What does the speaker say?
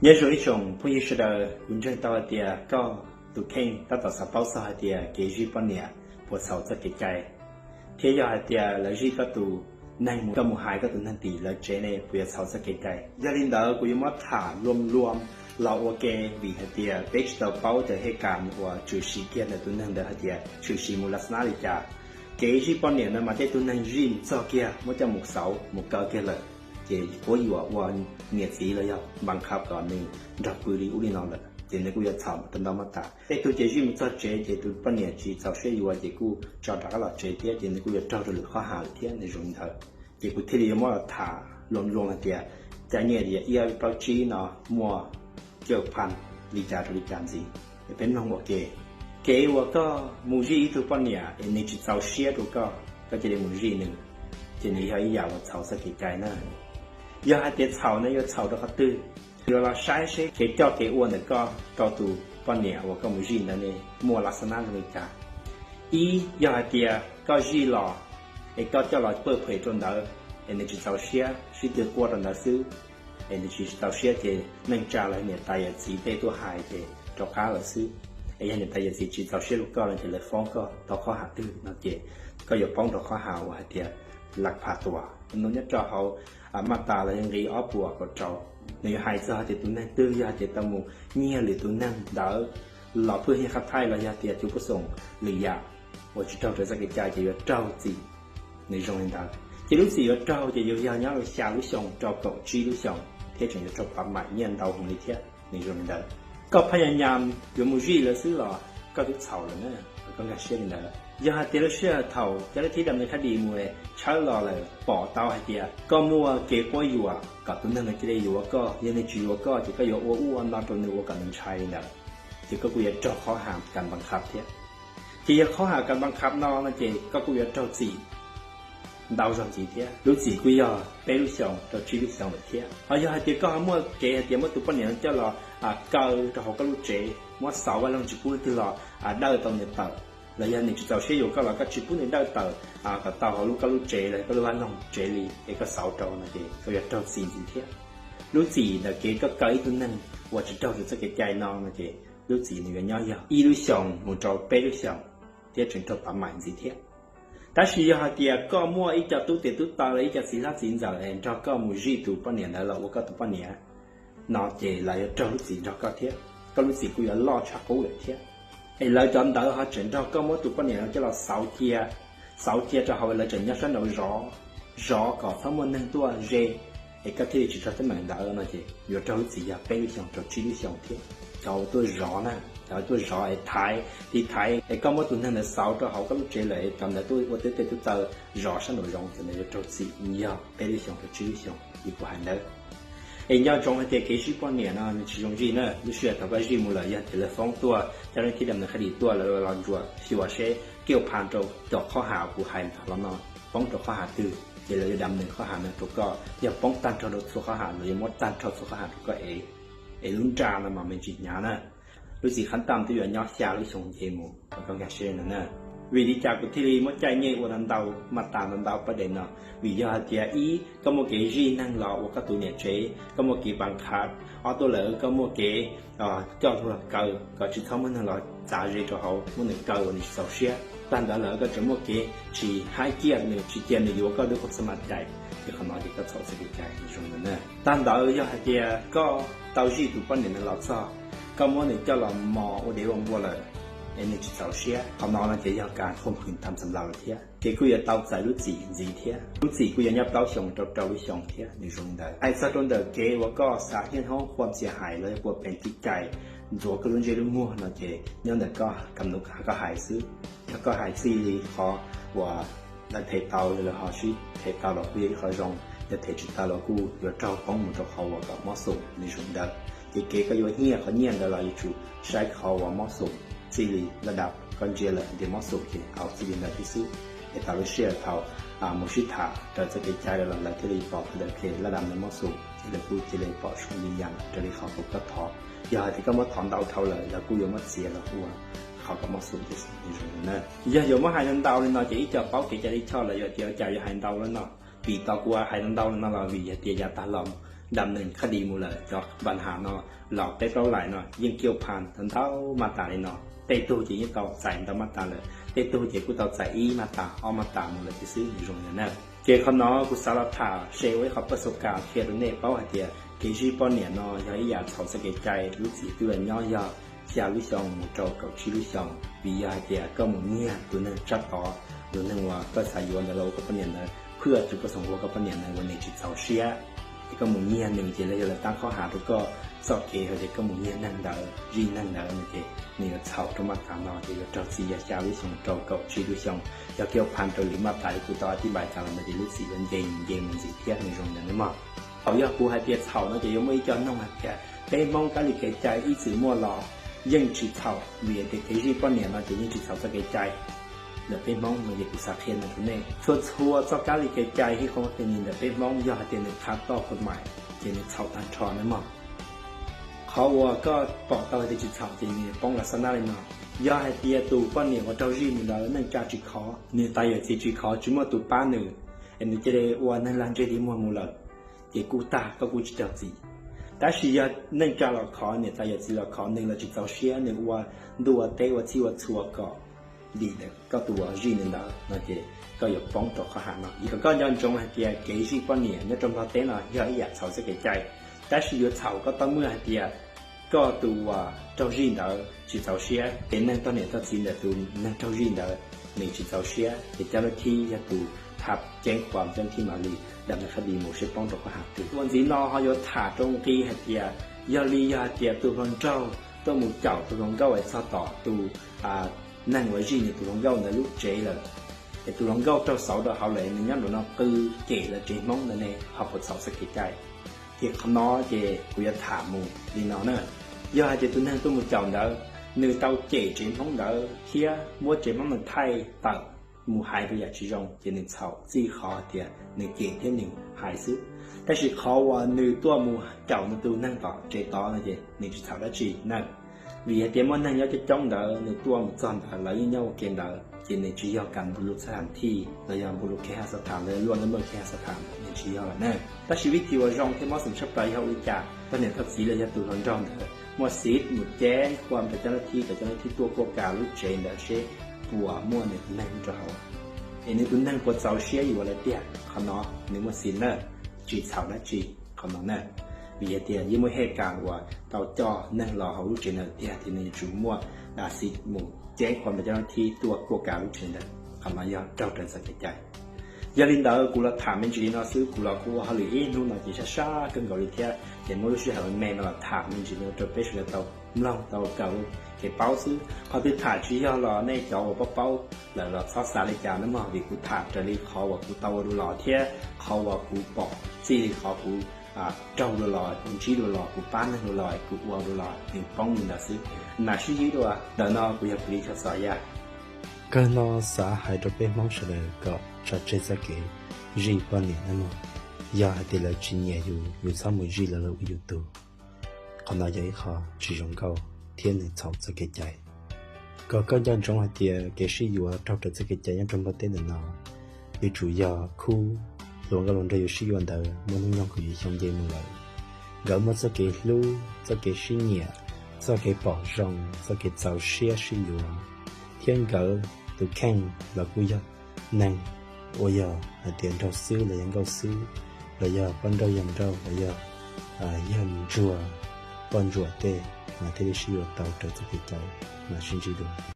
Nyob zoo ib tsoom phooj ywg sawv daws, kuv ntseeg tau hais tias koj tus kheej tab tom xav paub txog hais tias kev zij poj niam puas txhaum txoj kev cai, thiab yog hais tias lawv zij koj tus neeg, koj mus hais koj tus neeg tim lawv tsev ne puas yuav txhaum txoj kev cai. Yog li ntawd kuv yuav muab tham luam luam los ua ke, vim hais tias peb tsis tau paub cov hej kas uas tshwm sim kiag ntawm tus neeg ntawd hais tias tshwm sim mus lam xnab li cas. Kev zij poj niam no mas tej tug neeg zij mus txog kiag muab coj mus xauv mus kaw kiag lawm, ces quab yuam ua niam txiv los yog npas khab kom nws nrog pw li ub li no lawm ces nws kuj yuav txhaum rau ntau mab tas. Tej tug ces zij mus txog tsev ces tus poj niam tsis txaus siab yuav ces kuj tso rov qab los tsev thiab ces nws kuj yuav raug rau lwm qhov has lawm thiab nws zoo li ntawd. Ces kuv thiaj li yuav muab los tham luam luam hais tias cai nyiaj li ib plaub tsib no muaj cawm phas li cas rau li cas ntxiv. Peb mloog ua ke. Kev uas koj mus zij ib tug poj niam es nws tsis txaus siab rau koj, koj cia li mus zij nws, ces nws yog ib yam uas txhaum txoj kev cai na. Yog hais tias txhaum no yuav txhaum rau qhov twg? Yuav los saib seb kev coj kev ua ntawm koj rau tus poj niam uas koj mus zij ntawd ne muaj lam xab nab zoo li cas. Ib, yog hais tias koj zij los es koj coj los paj phem rau ntawd es nws tsis txaus siab, sib tw quaj rau ntawd xwb, es nws tsis txaus siab ces neej tsa los niam tais yawm txiv tej tuaj hais ces rov qab lawm xwb. Es yog niam tais yawm txiv tsis txaus siab rau koj no ces lawv foob koj tau qhov has twg no ces koj yuav poob rau qhov has uas hais tias lam phas tuam no nyob rau hauv maj tas los yog nqi ob puas kaum rau. Nws yuav hais txog hais tias tus neeg twg yog hais tias tau mus nyiag lwm tus neeg ntawd los phwj hiaj qhab thaij los yog tias cov puab xoom lwm yam uas tsis raug rau txoj kev cai ces yuav raug txim. Nws zoo li ntawd ces lub txim yuav raug ces yuav yog nyob rau xya lub xyoo rau kaum tsib lub xyoo thiab tseem yuav raug pam maim nyiaj ntau heev li thiab. Nws zoo li ntawd. Koj phaj nyas nyas yuav mus zij lawv xwb los koj twb txhaum lawm na. Koj nkag siab li ntawd. Yog hais tias lub sij hawm thaum cov leej thib dam neeg khab dis mus tshawb los lawm pom tau hais tias koj muaj kev quab yuam kom tus neeg no cia li yuav koj, yog nws tsis yuav koj ces koj yuav ua ub ua no rau nws ua kom nws ntshai li ntawd, ces koj kuj yuav raug qhov has kas npas khab thiab. Ces yog qhov has kas npas khab no no ces koj kuj yuav raug txim ntau zog ntxiv thiab. Lub txim kuj yog peb lub xyoos rau tsib lub xyoos lawm thiab. Ho yog hais tias koj ho muaj kev hais tias muab tus poj niam no coj los kaw rau hauv koj lub tsev, muab xauv vaj loog tsis pub leej twg los dawj tau nws tawm, los yog nws tsis txaus siab yuav koj los koj tsis pub nws dawj tawm kom tau hauv lub koj lub tsev los koj lub vaj loog tsev li es koj xauv rau no ces koj yuav raug txim ntxiv thiab. Lub txim ntawm kev koj kaw ib tug neeg uas tsis raug rau txoj kev cai no no ces lub txim nws yuav nyob yog ib lub xyoos mus rau peb lub xyoos thiab tseem raug pam maim ntxiv thiab. Tab sis yog hais tias koj muaj ib co tub tes tub taw los ib co txiv hlob txiv ntxawm es nrog koj mus zij tus poj niam ntawd los ua koj tus poj niam no ces lawv yuav raug lub txim nrog koj thiab, koj lub txim kuj yuav loj tshaj qub lawm thiab. Es lawv cov ntawd ho tseem nrog koj muab tus poj niam no coj los xauv cia, xauv cia rau hauv lawv tseem nyob sab nraud zov, zov kom txhob muaj neeg tuaj ze, es koj thiaj li tsis raug teeb meem ntawd no ces yuav raug lub txim yog peb lub xyoos rau tsib lub xyoos thiab. Cov uas tuaj zov na, cov tuaj zov es thaiv, tiv thaiv es koj muab tus neeg ntawd xauv rau hauv koj lub tsev lawm es cov ntawd tuaj ua tub tes tub taw zov sab nraum zoov ces ntawd yuav raug txim yog peb lub xyoos rau tsib lub xyoos li kuv hais ntawd. Es nco ntsoov hais tias kev zij poj niam no nws tsis zoo zij na, lub sij hawm thaum koj zij mus lawm yog tias lawv foob tuaj, cov leej thib dam neeg khab dis tuaj lawv los ntsuam xyuas seb kiaj pha rau cov qhov has kuv hais tag los no poob rau qhov has twg ces lawv yuav dam nws qhov has no rau koj, yog poob tag nrho rau txhua qhov has los yuav muab tag nrho txhua qhov has rau koj ev, es lub nra no mas me ntsis hnyav na. Lub txim qhab tam twb yuav nyob xya lub xyoo nce mus, koj nkag siab no na. Vim li cas kuv thiaj li muab caij nyiaj ua ntau ntau mas tas ntau ntau pab des no? Vim yog hais tias ib, koj muaj kev zij neeg los ua koj tus niam tsev, koj muaj kev npas khab. Ob tuaj lawm koj muaj kev coj luag kaw kom tsis txhob muaj neeg los txav ze rau hauv, muab nws kaw uas nws tsis txaus siab. Tag ntawd lawm koj tseem muaj kev tsis haib ciaj nws, tsis cia nws yuav koj lub khuam xab mas cais, ces qhov no ces koj txhaum txoj kev cai zoo na. Tag ntawd yog hais tias koj tau zij tus poj niam ntawd los txog, koj muab nws coj los mos ua dev ua npua lawm es nws tsis txaus siab, qhov no no ces yog kas khuam phwm tam xam laus lawm thiab, ces kuj yuav tau txais lub txim ntxiv thiab. Lub txim kuj yuav nyob plaub xyoos rau rau lub xyoos thiab, nws zoo li ntawd. Hais txog rau ntawm kev uas koj xav hiaj hnoob khuam txias hais los yog puas peem tib cais ntxuav koj lub ntsej lub muag no ces nyob ntawm koj kam num koj hais xwb. Yog koj hais txij li qhov uas lawv them tau los ho sib them tau los kuj yog ib qho zoo, yog them tsis tau los kuj yuav raug poob mus rau qhov uas kom mob xum, nws zoo li ntawd. Ces kev koj yuav hiaj qhov nyiaj ntawd los yuav tsum saib qhov uas mob xum txij li laj dab koj ntsia lawm tias mob xum ces au txij li ntawd thiab xwb. Es thaum lub sij hawm thaum mus sib tham raws txoj kev cai lawm los lawv thiaj li pom qhov ntawd ces laj dab ntawd mob xum ces lawv kuj cia li pom zoo li yam raws li qhov kom koj thov. Yog hais tias koj muab thov ntau dhau lawm lawv kuj yuav muab txiav los ua qhov kom mob xum thiab xwb, nws zoo li ntawd na. Yog yuav muab hais ntau li no ces ib co paub kev cai lij choj los yuav tias ua cas yuav hais ntau li no. Vim tau kuv hais ntau li no los vim yog tias yav tag los dam neeg khab dis mus lawm. Cov npa nham no los peb plaub lais no yeej kiuj pha ntau maj tas li no. Tej tug ces yeej tau txais ntau maj tas lawm, tej tug ces kuj tau txais ib maj tas ob maj tas mus lawm thiab xwb, nws zoo li na. Ces qhov no kuv xav los tham se ua ib qho paj xu kas qhia rau nej paub hais tias kev zij poj niam no yog ib yam txhaum txoj kev cai. Lub txim twb los nyob yog xya lub xyoo mus rau kaum tsib lub xyoo, vim yog hais tias koj mus nyiag tus neeg tsab tod, tus neeg uas koj xav yuav ntawd los ua koj poj niam ntawd, phwj tsis pub xoom ua koj poj niam ntawd uas nws tsis txaus siab, es koj mus nyiag nws ces lawv yog lawv tab khob has rau koj txoj kev hais tias koj mus nyiag neeg ntawd zij neeg ntawd no ces nws yuav txhaum rau maj tas no ces yuav raug txim yog xya lub xyoo rau kaum tsib lub xyoo. Yog kiuj pha rau lwm maj tas li kuv tau tib npais tas los no ces lub txim yuav nce nce mus ntxiv thiab, nws zoo li na mog. Thaum yog kuv hais tias txhaum no ces yuav muaj ib co noog hais tias peb Hmoob kab li kev cai ib txwm muaj los yeej tsis txhaum, vim hais tias kev zij poj niam no ces yeej tsis txhaum txoj kev cai. Ntawm peb Hmoob no ces kuv xav qhia no rau nej, txhua txhua txoj kab li kev cai hib qhob qhia nis ntawm peb Hmoob yog hais tias nws qha toj khuam mais ces nws txhaum tag nrho na mog. Qhov uas koj pom tau hais tias tsis txhaum ces nws poob los xab nab li no. Yog hais tias tus poj niam uas raug zij mus ntawd neej tsa tsis khov, nws tas yawm txiv tsis khov, tsis muaj tus pab nws, es nws cia li ua neeg lag ntseg dig muag mus lawm, ces kuj tag, koj kuj tsis raug txim. Tab sis yog neej tsa los khov, niam tais yawm txiv los khov, nws los tsis txaus siab, nws ua ntuj ua teb ua txhij ua txhua kom dim ntawm koj tus uas zij nws ntawd no ces koj yuav poob rau qhov ham no. Vim kom koj nco ntsoov hais tias kev zij poj niam nyob rau Nplog teb no yog ib yam txhaum txoj kev cai, tab sis yuav txhaum koj tau muaj hais tias koj tus uas raug zij ntawd tsis txaus siab, ces neeg tog niam tog txiv ntawm tus neeg raug zij ntawd nws tsis txaus siab, ces cab lab thib yog tus tham ceeb qhuas, cab lab thib mam li dam ntawm khab dis mus seb poob rau qhov ham twg. Ua ntxiv no ho yuav tham rau nqi hais tias yog li yog hais tias tus hluas nraug tuaj mus caum tus hluas nkauj es txog tom tus neeg uas zij nws tus hluas nkauj ntawd lub tsev lawm, es tus hluas nkauj raug xauv rau hauv lawm, nws nyob nraum no qw cem lawv tsev Hmoob ntawd ne, ho puas txhaum txoj kev cai? Ces qhov no ces kuv yuav tham mus li no na. Yog hais tias tus neeg tuaj mus caum ntawd, nws tau cem tsev Hmoob ntawd thiab muab tsev Hmoob ntawd thaij tawm mus hais rau yam tsis zoo, ces nws txhaum txij qhov tias nws cem thiab nws hais xwb. Tab sis qhov uas nws tuaj mus caum nws tus neeg tom tsev tod no ces nws tsis txhaum dab tsi na. Vim hais tias muaj neeg nyob coob coob ntawd, nws tuaj mus txog ntawd lawv yeej nyob ua ke ntawd, ces nws tsis yog kam npu lus xab tham thij los yog npu lus kev ha xab tham los luaj nab muaj kev ha xab tham ntawd, nws tsis yog lawm na. Tab sis vib thib uas zoo thiab mob xum tshaj plaws yog ua li cas? Tog niam tog txiv los yog tus hluas nraug ntawd muaj xiv mus ceeb qhuas rau cab lab thib, kom cab lab thib tuaj kuaj kas lub tsev ntawd seb puas muaj nws tus neeg rau hauv, es nws tus neeg puas txaus siab yuav lawv tiag. Qhov no nws muaj xiv na, tsis txhaum dab tsi qhov no na. Vim hais tias yeej muaj hej kas uas tau coj neeg los hauv lub tsev ntawd tiag, ces nws yuav tsum muaj xiv mus ceeb qhuas rau cab lab thib tuaj kuaj kas lub tsev ntawd. Qhov no yog raug raws txoj kev cai. Yog li ntawd kuv los tham me ntsis li no xwb, kuv los kuj ua hauj lwm ib hnub no ces sab sab kawg nkaus li thiab, ces muab lub sij hawm me no los tham me ntsis no rau peb sawv daws tau mloog tau kawm kev paub xwb. Qhov twg tham tsis yog los nej cov uas paub paub lawm los txhob xav li cas na mog, vim kuv tham raws li qhov uas kuv tau ua dua los thiab qhov uas kuv pom txij li qhov kuv raug dua los, kuv ntsib dua los, kuv pab neeg dua los, kuv ua dua los, nws poob li ntawd xwb. Nam sib ntsib dua. Ntawm no kuv yog Plis Choj Xos Yaj. Kawg no xav hais rau peb Hmoob sawv daws kom tso tseg txoj kev zij poj niam na mog. Yog hais tias lawv tsis nyiam yus, yus txhob mus zij lawv los ua yus tug. Qhov no yog ib qho tsis zoo nkauj thiab nws txhaum txoj kev cai. Kom koj nco ntsoov hais tias kev sib yuav raug raws txoj kev cai nyob rau Nplog teb ntawm no, yuav tsum yog khub hluas nkauj hluas nraug yuav sib yuav ntawd muaj hnub nyoog kaum yim xyoo nce mus lawm. Nkawd muaj txoj kev hlub, txoj kev sib nyiam, txoj kev pom zoo, txoj kev txaus siab sib yuav, thiab nkawd tus kheej los kuj yog neeg uas yog hais tias nraug xwb los yog nkauj xwb, los yog poj nrauj yawg nrauj, los yog yawg ntsuag poj ntsuam tej, mas thiaj li sib yuav tau raws txoj kev cai. Mas sib ntsib dua.